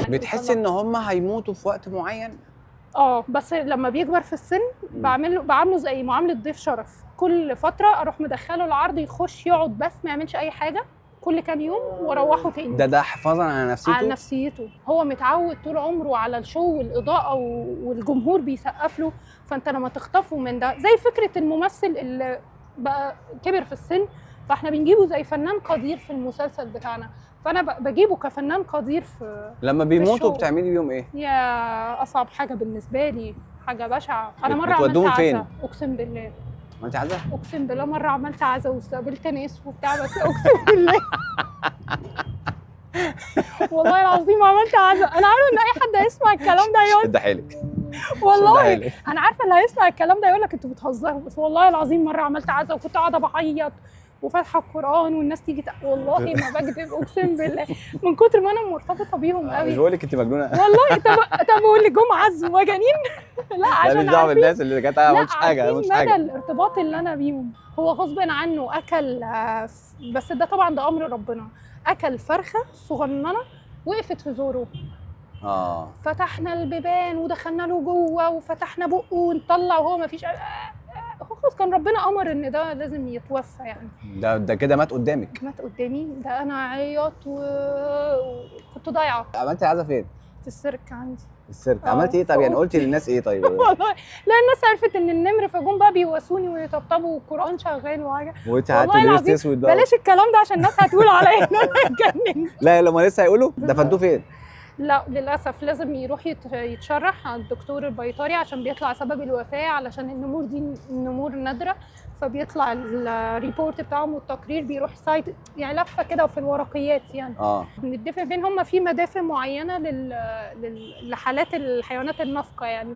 بتحسي ان هم هيموتوا في وقت معين؟ اه، بس لما بيكبر في السن بعمله زي معاملة ضيف شرف، كل فترة اروح مدخله العرض، يخش يقعد بس ما يعملش اي حاجة كل كام يوم، واروحه تاني. ده حفاظا على نفسيته؟ على نفسيته، هو متعود طول عمره على ال show والاضاءة والجمهور بيسقف له، فانت لما تخطفه من ده، زي فكرة الممثل اللي بقى كبر في السن، فاحنا بنجيبه زي فنان قدير في المسلسل بتاعنا، فانا بجيبه كفنان قدير في. لما بيموتوا بتعملي بيهم ايه؟ يا اصعب حاجة بالنسبة لي، حاجة بشعة. انا مرة عملت عزا، اقسم بالله. عملتي عزا؟ اقسم بالله مرة عملت عزا واستقبلت ناس وبتاع، بس اقسم بالله والله العظيم عملت عزا. انا عارفه ان اي حد هيسمع الكلام ده يقول شد حيلك. والله انا عارفه اللي هيسمع الكلام ده يقول لك انتوا بتهزروا، بس والله العظيم مرة عملت عزا وكنت قاعدة بعيط وفاتحه القران والناس تيجي والله ما بكذب اقسم بالله، من كتر ما انا مرتبطة بيهم قوي. مش بقول لك انت مجنونة والله. طب واللي جم عزوا مجانين؟ لا، عشان ماليش دعوه بالناس اللي جت، ما قلتش حاجة، ما قلتش حاجة. مدى الارتباط اللي انا بيهم، هو غصب عنه اكل، بس ده طبعا ده امر ربنا، اكل فرخة صغننه وقفت في زوره. فتحنا البيبان ودخلنا له جوه وفتحنا بقه ونطلع وهو ما فيش، هو خلاص كان ربنا امر ان ده لازم يتوفى يعني. ده كده مات قدامك؟ مات قدامي، ده انا عيط وكنت ضايعة. عملتي عزا فين؟ في السيرك عندي. السيرك. عملتي ايه طيب؟ يعني قلتي للناس ايه طيب؟ والله لا، الناس عرفت ان النمر، فجم بقى بيواسوني ويطبطبوا والقران شغال وحاجه. وانت قعدتي لبست اسود بقى؟ بلاش الكلام ده عشان الناس هتقول عليا ان انا اتجننت. لا لما لسه هيقولوا دفنتوه فين؟ لا للاسف لازم يروح يتشرح عند الدكتور البيطري عشان بيطلع سبب الوفاة، علشان النمور دي نمور نادرة، فبيطلع ال report بتاعهم والتقرير بيروح site، يعني لفه كده في الورقيات يعني. بندفن فين؟ هم في مدافن معينة لحالات الحيوانات النافقه يعني.